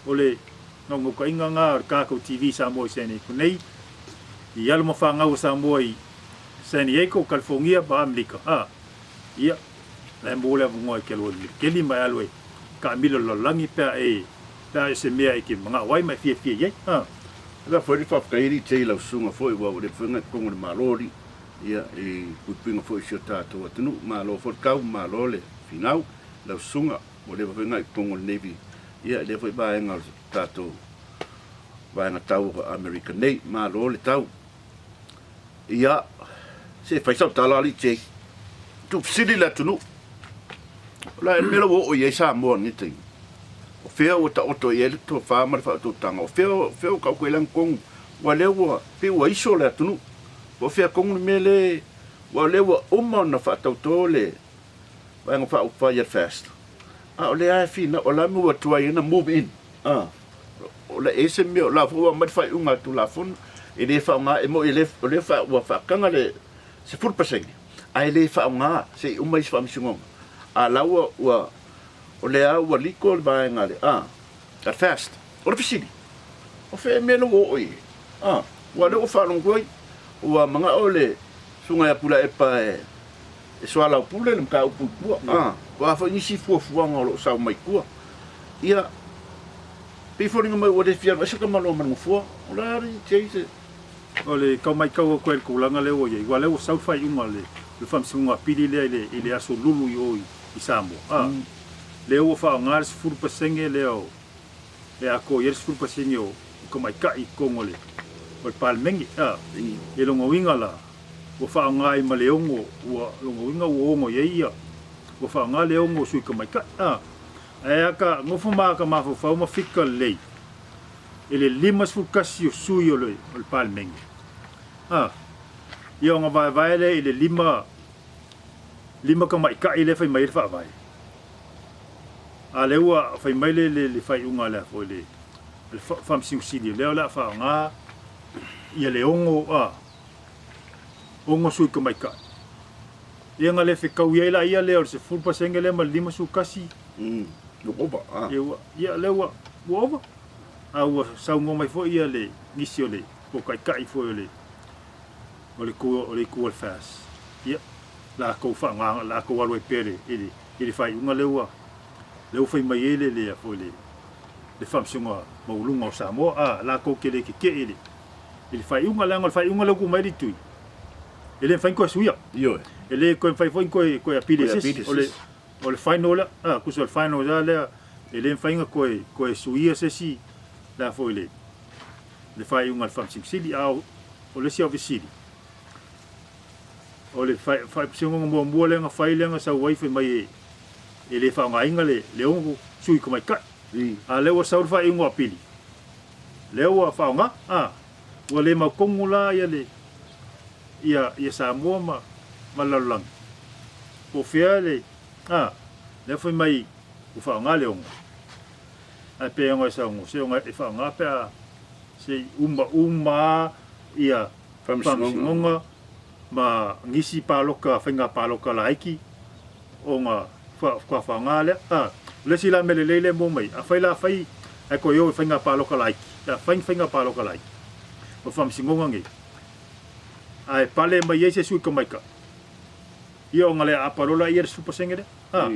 o le naunautaiga na o le tatou TV Samoa i San Diego nei, i alo ma fanau a Samoa i San Diego, California ma Amerika, a, ia, la e maua le avanoa e te alu ai i le militeli ma e alu e taamilo i le lalolagi pe a e Pe a e se mea e te manao ai ma e fiafia i ai, a. Ela foi le faafetai alii tei lau susuga foi ua ua le mafai ona totonu o le Malo alii ia i puipuiga foi o si o tatou atunuu. Malo foi le tau, malo le finau lau susuga ua leva foi ona e totonu o le Navy ia i lea foi vaega o le tatou vaega tau o Amerika nei. Malo le tau. Ia, se fai sau tala alii tei. Tuufesili le atunuu. O le a le mea la ua oo i ai Samoa i lenei taimi? O fea ua taoto i ai le tofa ma le faautautaga? O fea, o fea ua taoto i ai le agatonu? Aua o lea ua pei ua iso le atunuu. Po o fea tonu le mea lea, aua o lea ua uma ona faatauto le Vaega Faaupufai a le FAST, a o lea lava e finau, o le a le mea ua tuai ai ona move in? A, o le e se mea, o la foi ua aumai le faaiuga a le Tulafono, e le faaaoga, e moni o lea ua faataga le 10%, ae le faaaoga se i uma isi faamasinoga. A la ua, ua, o lea ua liko le vaega a le, a, a le FAST. O le fesili, o fea mea la ua oo i ai? A, aua o lea ua faalogo ai, ua manao le Susuga ia Tuilaepa e, e soalaupule le mataupu i tua. A, o a foi nisi fuafuaga o lo o sau mai tua. Ia, pei e foliga mai ua le fia alu ese tamaloa ma le nofoa. O le a le se, O le tau matau atu ai i le tulaga lea ua i ai, aua o lea ua sau le faaiuga a le Faamasinoga Apili lea i le aso lulu i o i Samoa, a, lea ua faaaoga le 10% lea o, e atoa i ai le 10% o tamaitai i totonu o le Palemene, a. I lona uiga la, ua faaaoga ai ma le ono, ua, lona uiga ua ono i ai ia, ua faaaoga le ono o sui tamaitai, a. Ae a ta nofo ma ata mafaufau ma fika lelei, i le 51 o sui o le Palemene, a, ia ona vaevae lea i le 5, 5 tamaitai lea e fai mai ai le Faavae. A lea ua fai mai le, le, le faaiuga lea foi le, le Faamasino Sili, lea o le a faaaoga ia le ono, a, ono sui tamaitai. Ia na le fetaui ai la ia lea o le 10% lea ma le 51. Ua ova, a. Ia, ua, ia lea ua, ua ova. A ua saunoa mai foi ia le nisi o le po taitai foi o le o le itu o le itu o le FAST. Ia, latou faaaoga, latou alu ai pea i le, i le. i le faaiuga lea ua lea ua fai mai ai le le foi le le Faamasinoga Maualuga o Samoa, a, latou te le tetee i le i le faaiuga, leaga o le faaiuga lea ua tuu mai le tui, e le mafai ona toe suia. Ioe. E le toe mafai foi ona toe toe apili e Toe se isi. apili e se O le isi. o le final lea, a, tusa o le final lea lea, e le mafai ona toe toe suia se isi le a foi le le faaiuga a le Faamasino Sili. A o o le isi au fesili, o le faamasinoga muamua lea na fai lea na sau ai fai mai e e le faaaogaina le le ono sui tamaitai. A o lea ua sau le faaiuga o Apili, lea ua faaaoga, a, ua le mautonu la ia le ia ia Samoa ma ma le lalolagi. Po o fea le, a, lea fai mai ua faaaoga le ono. Ae pe ono e saunoa, se ono e faaaoga pe a se i uma uma lava ia faamasinoga ma nisi palota, faiga palota laiti ona faatoa faaaoga lea. A, o le isi la mea lelei lea e maua mai, afai la fai ae toe o i faiga palota laiti, pe a fai ni faiga palota laiti o faamasinoga nei, ae pale mai ai se sui tamaitai, ia ona le aapa loa laia i le 10% lea. A,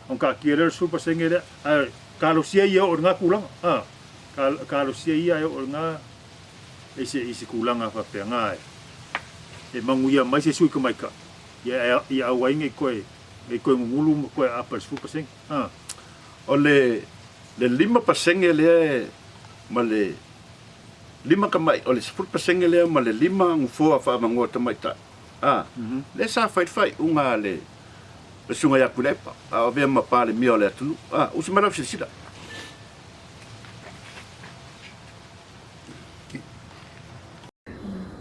ona taatia lea o le 10% lea, ae talosia ia e oo i lena tulaga. A, talosia ia e oo i lena i se, i se tulaga faapena e, e manuia mai se sui tamaitai, ia, ia aua ai ne i toe, ne i toe gugulu ma toe aapa i le 10%. A. O le, le 5% lea e, ma le lima tamai, o le 10% lea ma le lima nofoa faaavanoa tamaitai, a, lea sa fai le faaiuga a le, le Susuga ia Tuilaepa, a o avea ma Palemia o le atunuu. A, usu mai lau silasila.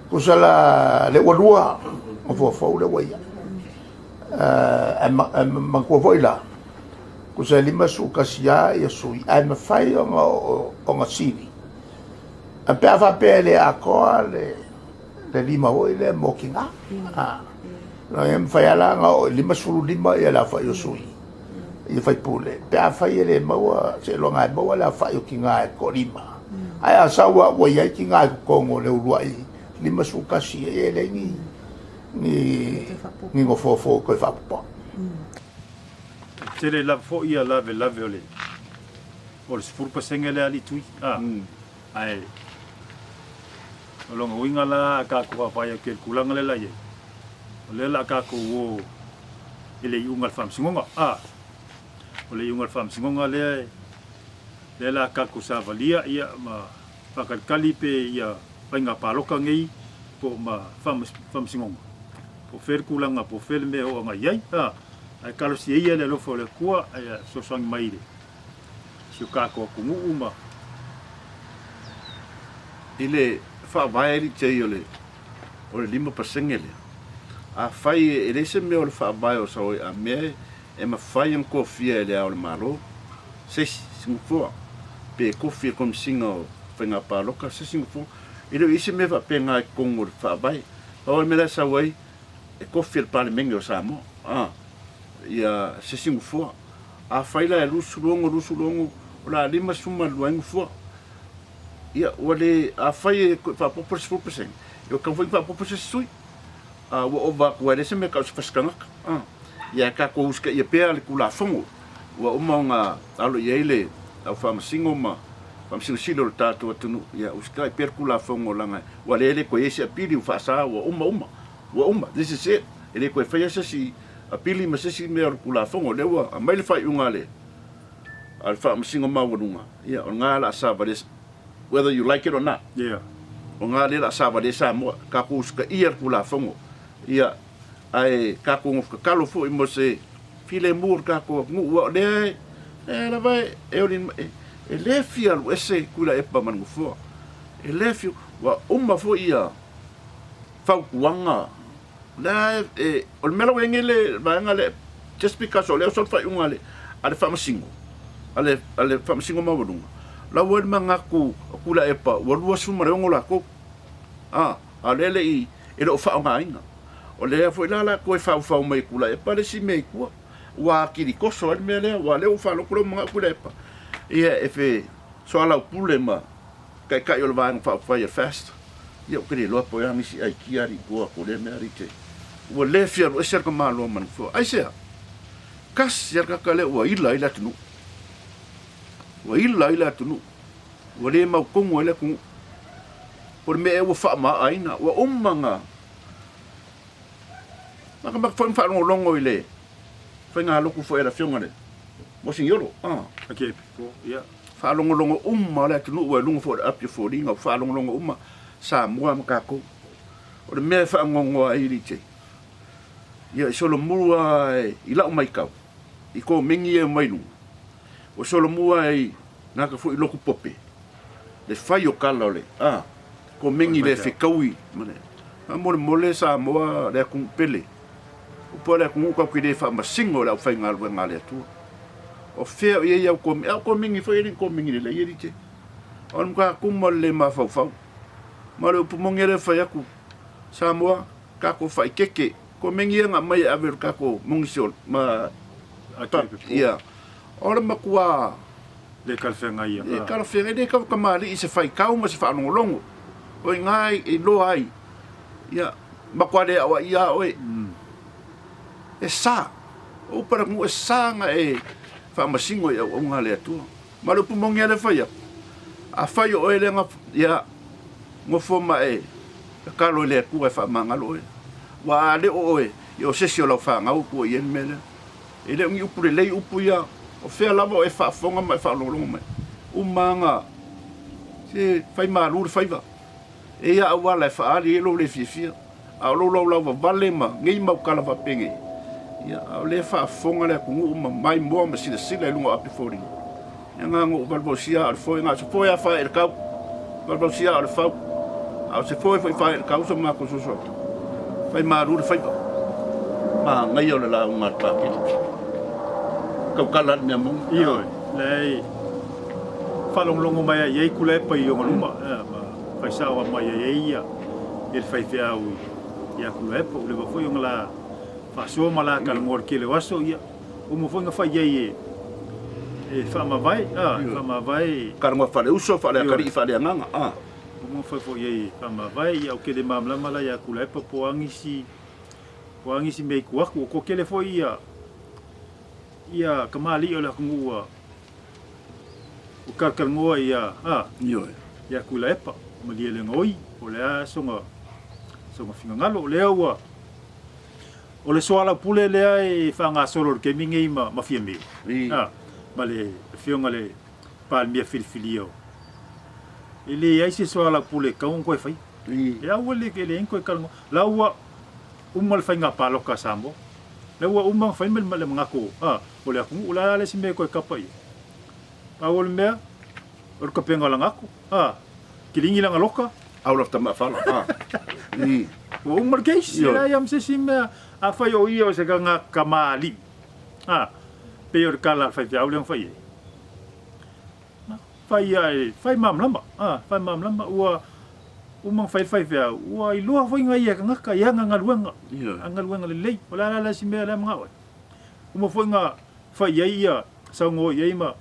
Tusa la le ua lua o fuafou le ua ia. Ae manatua foi la, tusa e 51 lava ia sui, ae mafai ona ona sili. Ae pe a faapea e le atoa le le lima foi lea mo tina. E mafai lava la ona oo i 55 ia le aofai o sui ia faipule, pe afai e le maua, seiloga e maua le aofai o tina e toalima. Ae a sau lava ua i ai tina i totonu o le uluai 51, e leai ni ni ni nofoa fou e toe faaopoopo. E tele lava foi ia lavelave o le o le 10% lea a alii tui a ae o lona uiga la a tatou vaavaai atu i le tulaga lea la i ai o lea la a tatou o i le iuga o le faamasinoga a o le iuga o le faamasinoga lea lea la a tatou savalia ia ma faatalitali pe ia faiga palota nei po o ma faamasinoga po o fea le tulaga po o fea le mea e oo agai i ai a ae talosia ia le alofa o le Atua ia fesoasoani mai i le si o tatou atunuu ma I le faavae alii o le o le 5% lea, afai e leai se mea o le faavae o Saoi a mea e mafai ona tofia e le Ao o le Malo se isi nofoa pe tofi e le Komesina o Faiga Palota se isi nofoa, e le o i ai se mea faapena i totonu o le faavae. Pau lava le mea la e sau ai, e tofi e le Palemene o Samoa a ia se isi nofoa. Afai la e 26, 26, o le a 52 ai nofoa. Ia, ua le, afai e faaopoopo le 10%, ia ua tatau foi ona faaopoopo se isi sui. A ua ova atu ai, e leai se mea e tau o se fasi tagata. A, ia tatou usitaia pea le Tulafono ua uma ona alo i ai le au faamasino ma Faamasino Sili o le tatou atunuu, ia usitai pea le Tulafono leaga ua le le toe i ai se apili ua faasa, ua uma uma, ua uma, this is it, e le toe faia se isi apili ma se isi mea o le Tulafono, lea ua aumai le faaiuga a le a le Faamasino Maualuga, ia o lena o le a savalia, whether you like it or not, Yeah. o lena lea o le a savalia Samoa, tatou usitaia le Tulafono, ia, ae tatou nofo tatalo foi mo se filemu o le tatou atunuu, aua o lea e lava e oli, e le fia alu ese Tuilaepa ma le Nofoa, e le fia, ua uma foi ia fautuaga, o lea e, o le mea la ua i ai nei le vaega lea, just because o lea ua sau le faaiuga a le, a le Faamasino, a le, a le Faamasino Maualuga, la ua i ai le manatu o Tuilaepa ua 26 latou, a, a o lea e le i, e le o faaaogaina. O lea foi la la toe faufau mai e Tuilaepa le isi mea i tua, ua atili toso ai le mea lea, aua o lea ua faalogo lea ua manao Tuilaepa ia e fesoalaupule ma taitai o le Vaega Faaupufai a le FAST. Ia ou te le iloa po o a nisi aikia alii tua po o lea mea alii te. Ua le fia alu ese le tamaloa ma le nofoa. Aisea? Tasi lava le tagata lea ua ila ai le atunuu. Ua ila ai le atunuu. Ua le mautonu ai le atunuu. Po o le mea ea ua faamaaaina, ua uma ona matamata foi ma faalogologo i le faigalotu foi a le Afioga i le Moseniolo. Faalogologo uma le atunuu ua i luga foi o le api o foliga, ua faalogologo uma Samoa ma tatou. O le mea e faanoanoa ai alii, ia e solomua i lau matau i komeni ia e omai i luga, ua solomua i gata foi i lotu pope le fai o tala o le a komeni le fetaui ma le faamolemole Samoa le atunuu pele. Upu a le atunuu tatou te le faamasino i le aufaigaluega a le Atua. O fea o i ai au komeni? A o komeni foi e le ni komeni lelei alii te. O le matua tumu o le le mafaufau. Ma o le upu moni lea e fai atu, Samoa, tatou faaitete, komeni ia na aumai e ave i le tatou mogisi ma ia, o le matua le talafeagai ia. Le talafeagai, le tau tamalii i se faitau ma se faalogologo. O i ina e iloa ai, ia, matua le aoaia lava oe. E sa, o upu a le atunuu e sa ona e faamasino i auauna a le Atua. Ma le upu moni lava lea e fai atu, afai o oe lea na, ia, nofo ma e tatalo i le Atua e faamagalo oe, aua a le o oe, ia o se isi o lau fanau e tua i ai le mea lea. E le o ni upu lelei upu ia, o fea lava o e faafofoga ma e faalogologo mai, uma lava na, se fai malu le faiva. E i ai auala e faaali ai lou le fiafia, a o lou laulauvavale ma nei mau tala faapenei, ia, a o lea e faafofoga le atunuu ma maimoa ma silasila i luga o api foliga. Ia na ona ou valuvalusia aa o le foe, na o se foe lava fae i le tau, valuvalusia aa o le fau, a o se foe foi fae i le tau so matou soso atu. Fai malu le faiva. Manaia o le lauga a le Pakele. Tautala le mea moni. Ioe, leai. Faalogologo mai ai i ai Tuilaepa i ona luma, ma fai sao mai ai ai ia le faifeau ia Tuilaepa. Ua leva foi ona la faasoa ma la talanoa i le tele o aso, ia uma foi ona fai i ai e faamavae, e faamavae. Talanoa faaleuso, faaleatalii, faaleagaga. Uma ona fai foi i ai e faamavae, ia ou te le malamalama la ia Tuilaepa po o a nisi, po o a nisi mea i tua atu. Ua toatele foi ia ia tamalii o le atunuu ua ua talatalanoa ia a Ioe. ia Tuilaepa, Malielegaoi, po o le a sona sona finagalo. O lea ua o le soalaupule lea e faagasolo i le taimi nei ma ma Fiame, a ma le Afioga i le Palemia filifilia o e leai se soalaupule e tatau ona toe faia. E aua le e leai ni toe talanoa. La ua uma le faiga palota a Samoa. La ua uma ona fai ma le manatu o le atunuu. O le a le isi mea e toe tapa i ai? Pau o le mea, o le tapena o lana ato. Kiligi lana loka. Out of Tamafala. Ua uma le case. E leai lava ma se isi mea. Afai o ia o se tagata kamali'i, pei o le tala a le faifeau lea na fai ai. Fai ia e fai malamalama, a, fai malamalama, ua uma ona fai le faifeau, ua iloa foi nai ia tagata i ana galuega, ana galuega lelei. O le a la le isi mea lea e manao ai? Uma foi ona fai i ai ia, saunoa i ai ma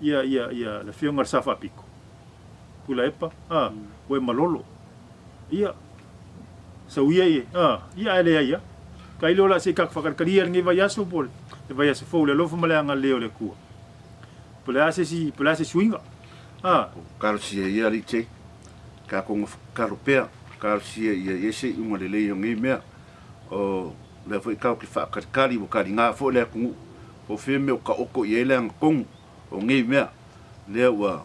ia, ia, ia le Afioga i le Sao Faapito, Tuilaepa, a, ua e malolo. Ia, sau ia i, a, ia ae leai lava. Tailo la se i tatou faatalitalia i lenei vaiaso po o le vaiaso fou i le alofa ma le agalelei o le Atua. Po o le a se isi, po o le a se suiga. A. Talosia ia alii Jake, tatou nofo tatalo pea, talosia ia i ai se iuga lelei o nei mea. O lea foi tatou te faatalitali, ua taliga foi le atunuu, po o fea mea o taoto i ai le agatonu o nei mea. Lea ua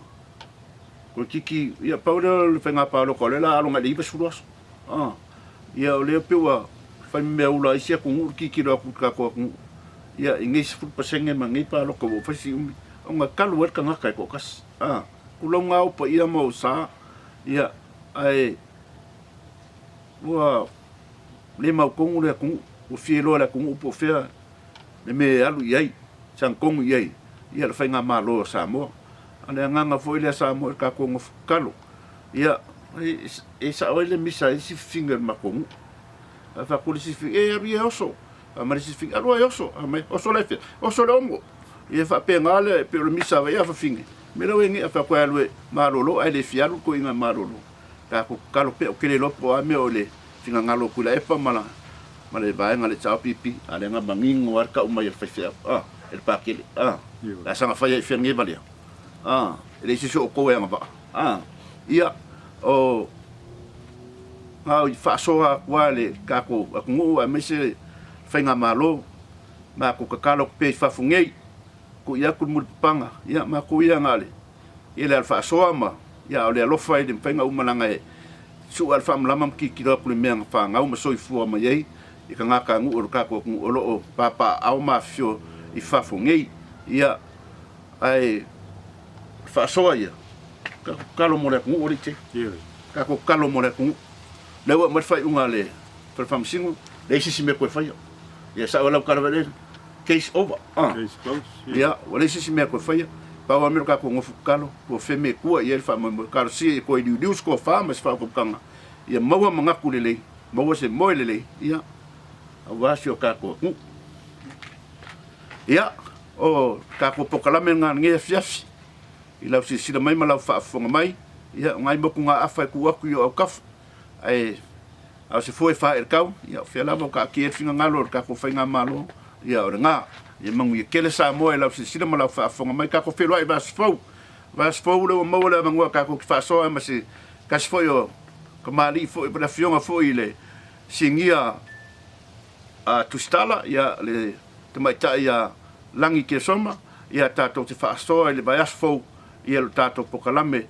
toeitiiti, ia pau lea o le faiga palota o lea o le a alo agai i le 90 aso. A, ia o lea pei ua fai ma mea ula a isi atunuu le tilotilo atu i le tatou atunuu. Ia, i nei 10% ma nei palota ua fai si umi, ona e talu ai le tagata e toatasi. A, tulou ou paia ma ou sa, ia, ae ua le mautonu le atunuu, ua fia iloa e le atunuu po o fea le mea e alu i ai, sagatonu i ai, ia le faigamalo a Samoa. A o le agaga foi lea Samoa i le tatou nofo tatalo, ia, e sao ai le misa a isi fafine o le matou nuu. Ae fai atu le isi fafine, e alu ia e oso. Fai mai le isi fafine, alu e oso. Fai mai, oso la e fea? Oso le omo. Ia faapena le, pei o le misa a ia fafine. Me lau e nei, a fai atu e alu e malolo, ae le fia alu le toeaina e malolo. Tatou tatalo pea, ou te le iloa po o a mea o le finagalo o Tuilaepa ma la ma le vaega a le HRPP, a lea na manino lava le tau mai e le faifeau, a, e le Pakele, a, le a saga fai ai i fea lenei valea, a, e leai se isi o outou e agavaa, a, ia, o, na o faasoa atu lava le tatou atunuu aemaise le faigamalo, matou tatalo atu pea i fafo nei, tuu atu le mulipapaga, ia, matou ia na o le Ia le faasoa ma, ia, a o le alofa e le mafai ona uma leaga e sue lava le faamalama ma tilotilo atu i le mea na fanau ma soifua mai ai i tagatanuu o le tatou atunuu o lo o papaaao ma afifio i fafo nei. Ia, ae o le faasoa ia, tatou tatalo mo le atunuu alii tele. Tatou tatalo mo le atunuu. O lea ua aumai le faaiuga a le Fale Faamasino, leai se isi mea toe faia. Ia, sao ai lau tala foi lea, Case over. Ah. Case closed. Ia, ua leai se isi mea toe faia. Pau lava mea o le tatou nofo tatalo, ua feme tua i ai le faamoemoe. Talosia ia toe liuliu se tofa ma se faautautaga, ia maua manatu lelei, maua se moe lelei, ia, aua si o tatou atunuu. Ia, o le tatou polokalame lena i lenei afiafi, i lau silasila mai ma lau faafofoga mai, ia, o nai motugaafa e tuu atu i ou autafa, ae A o se fua e faaee i le tau, ia o fea lava o taatia ai le finagalo o le tatou Faigamalo, ia o lena. Ia manuia tele Samoa i lau silasila ma lau faafofoga mai. Tatou feiloai i vaiaso fou. Vaiaso fou lea ua maua le avanoa tatou te faasoa ai ma se tasi foi o tamalii foi po o le afioga foi i le Sinia a Tusitala, ia le tamaitai ia Lagi Kesoma, ia tatou te faasoa i le vaiaso fou ia lo tatou polokalame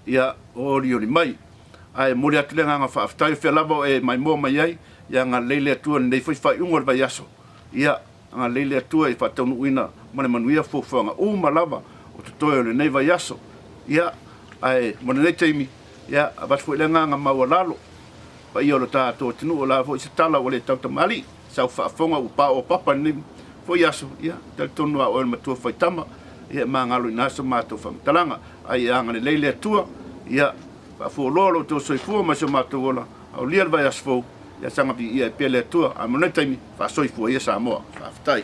ia o olioli mai. Ae momoli atu le agaga faafetai o fea lava o e maimoa mai ai, ia agalelei le Atua i lenei foi faaiuga o le vaiaso. Ia agalelei le Atua i faataunuuina ma le manuia fuafuaga uma lava o totoe o lenei vaiaso. Ia, ae mo lenei taimi, ia avatu foi le agaga maualalo paia o lo tatou atunuu, o le a foi se tala ua le tautamalii, sau faafofoga ua paopapa i lenei foi aso, ia talitonu lava o oe o le matua faitama, ia e magalo i ina so matou faamatalaga. Ae ia agalelei le Atua, ia faafualoa lo outou soifua ma si o matou ola, aulia le vaiaso fou, ia saga viia ai pea le Atua. Ae mo lenei taimi, faasoifua ia Samoa. Faafetai.